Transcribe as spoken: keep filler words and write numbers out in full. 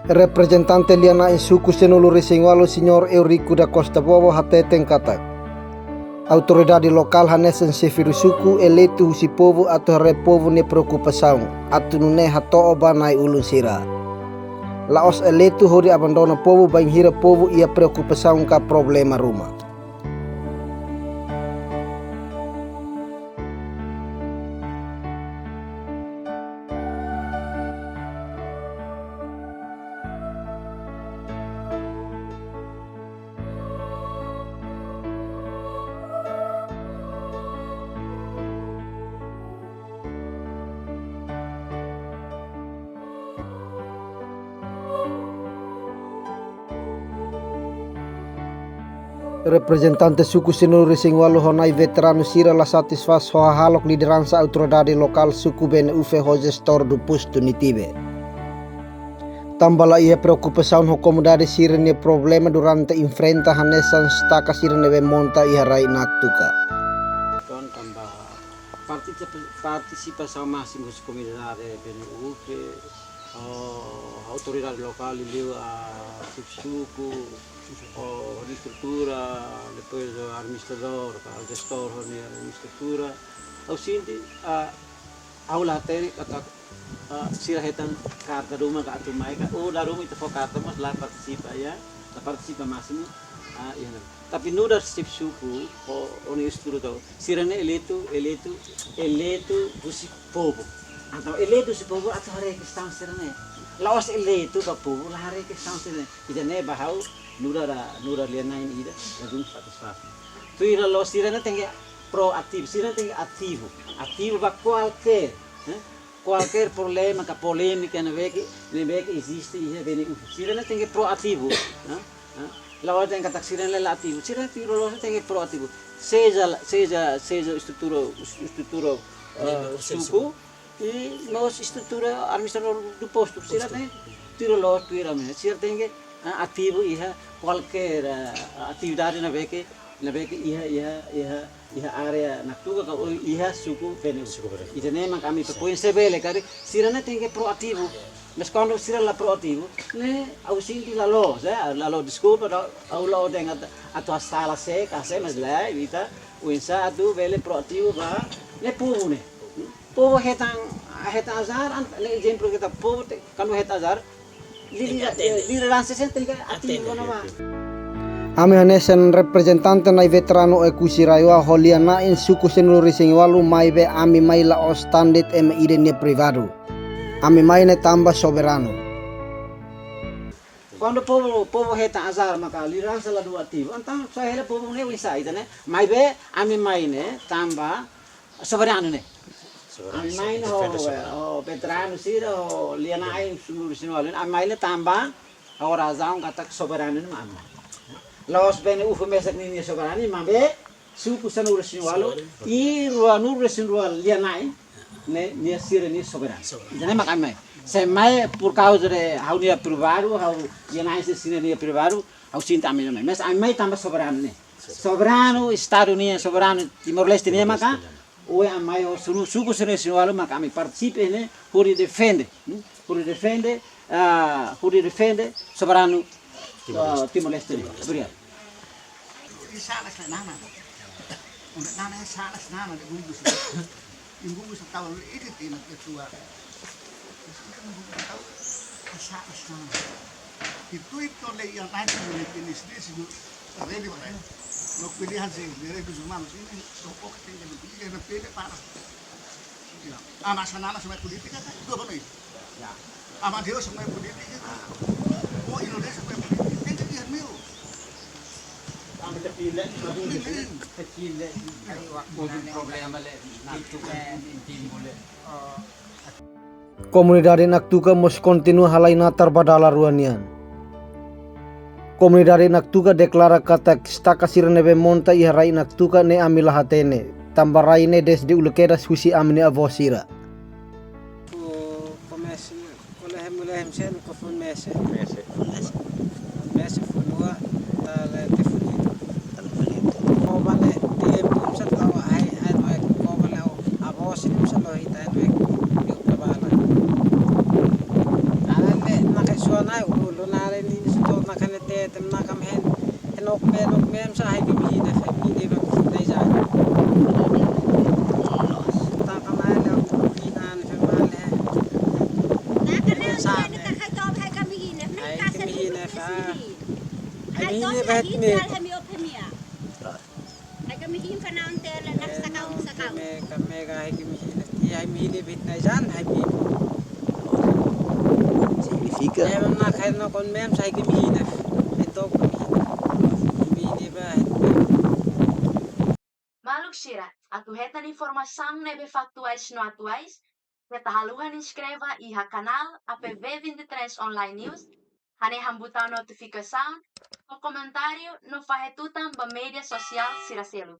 Reprezentante lia-na'in suku sanulu-resin-ualu, Señór Eurico da Costa Bobo, hateten katak autoridade lokál hanesan xefe suku eleitu husi povu atu haree povu nia preokupasaun, atu nune'e hato'o ba na'i-ulun sira. La'ós eleitu hodi abandona povu bainhira povu iha preokupasaun ka problema ruma. Reprezentante suku sanulu-resin-ualu ho na'i veteranu sira la satisfás ho hahalok lideransa autoridade lokál suku Bene-Ufe ho jestór do postu Nitibe. Tanba la iha preokupasaun ho komunidade sira-nia problema durante enfrenta hanesan estaka sira ne'ebé monta iha rai Naktuka. Entaun tanba partisipa-, partisipasaun másimu husi komunidade Bene-Ufe, ho autoridade lokál, liuliu xefe suku, ho estrutura, depois ho administradór, ka jestór ho nia estrutura. Ha'u sente, ah, ha'u la hatene katak, ah, sira hetan karta ruma ka atu mai ka, ou dala ruma ita fó karta, mas la partisipa, ya, la partisipa másimu, ah, iha ne'e. Tapi nu'udar xefe suku, ho, ho nia estrutura, sira-ne'e eleitu, eleitu, eleitu husi povu. Entaun eleitu husi povu atu haree kestaun sira-ne'e. La'ós eleitu ba povu la haree kestaun sira-ne'e. Ida-ne'e ba ha'u nu'udar, nu'udar lia-na'in ida, la dún satisfás. Tuir loloos sira-ne'e tenke proativu, sira-ne'e tenke ativu. Ativu ba kualkér, eh, kualkér problema ka polémika ne'ebé ke, ne'ebé ke eziste iha Bene-Ufe. Sira-ne'e tenke proativu, eh, eh. La'ós dehan katak sira-ne'e la ativu. Sira-ne'e tuir loloos tenke proativu. Seja, seja, seja estrutura, estrutura, eh, suku, i mós estrutura administradór do postu. Sira-ne'e tuir loloos, tuir ami. Sira tenke, ah, ativu iha kualkér, ah, atividade ne'ebé ke, ne'ebé ke iha, iha, iha, iha área Naktuka ka, ou iha suku Bene-Ufe. Suku Bene-Ufe. Ida-ne'e mak ami propoin se bele karik, sira-ne'e tenke proativu. Mas kuandu sira la proativu, ne'e ha'u sente la loos, eh, la loos, deskulpa, la, ha'u la dehan atu, atu sala sé, ka sé, mas lae, ita, oinsá atu bele proativu ba, ne'e povu ne'e. Povu hetan, hetan azar, an-, ne'e ezemplu katak povu te, kuandu hetan azar, li-, li-, lideransa sira tenke ativu ona ba. Ami hanesan reprezentante na'i veteranu Oekusi RAEOA ho lia-na'in suku sanulu-resin-ualu, maibé ami mai la'ós tan de'it ema ida nia privadu. Ami mai ne'e tanba soberanu. Kuandu povu, povu hetan azar maka lideransa la dún ativu, entaun só hela povu ne'e oinsá ita ne'e. Maibé ami mai ne'e tanba soberanu ne'e. Soberanu, ami mai ne'e ho, defende soberanu, ho veteranu sira, ho lia-na'in sanulu-resin-ualu. Ami mai ne'e tanba ho razaun katak soberanu ne'e mak ami mai. La'ós Bene-Ufe mesak ninia soberanu, maibé suku sanulu-resin-ualu, i ruanulu-resin-rua lia-na'in, ne'e, nia sira-nia soberanu. Soberanu. Ida-ne'e mak ami mai. Se mai por kauza de ha'u-nia privadu, ha'u lia-na'in sira-nia privadu, ha'u sente ami la mai. Mas ami mai tanba soberanu ne'e. Soberanu, Estadu nian, soberanu Timor-Leste nian maka, ohin ami mai ho sunu, suku sanulu-resin-ualu maka ami partisipa ne'e, hodi defende, hmm? Hodi defende, ah, hodi defende soberanu, ah, Timor-Leste nian. Obrigadu. Sala sira-ne'e nana. Onde nana sala sira-ne'e de bumbu sira. Bumbu sira tau le ite tina ketua. Bumbu tau sala sira-ne'e. Itu itu le yang lain itu le jenis dia sih. Redi mana? No pilihan sih, dari itu semua sini. Sokok tinggal di pilihan pilih para. Ya. Anak sana anak sama politik kan? Itu apa nih? Ya. Amat Deus sampai politik itu. Oh, Indonesia sampai politik. Itu dia mil. Amat kecil, kecil. Ayo, waktu problema le, itu kan timbul le. Komunidade Naktuka mós kontinua halai natar ba dala rua nian. Komunidade Naktuka deklara katak estaka sira ne'ebé monta iha rai Naktuka ne'e ami la hatene, tanba rai ne'e dezde uluk kedas husi ami-nia avó sira. Ku komesa, kolehe mulai M C no ku fun mese. Mese. Mese fun lua, tale te fun itu. Tale fun itu. Ko bale, te pum sa tau ai, ai no ek, ko bale o, abo sini sa lo hita ai no ek, yuk ke bala. Ala le, na ke suana, u Ai mi hine bet me. Ai kami hin fanaun tele nak sakau sakau. Me kami ga ai mi hine. Ai mi hine bet na jan ai mi. Signifika. Ai mana kai no kon mem sai kami hine. Itu kami hine ba. Maluk sira, atu hetan informasaun ne'ebé faktuais no atuais, keta haluha inskreve iha kanál A P V vinte e três Online News, hanehan butaun notifikasaun, fó komentáriu no fahe tutan ba média sosiál sira seluk.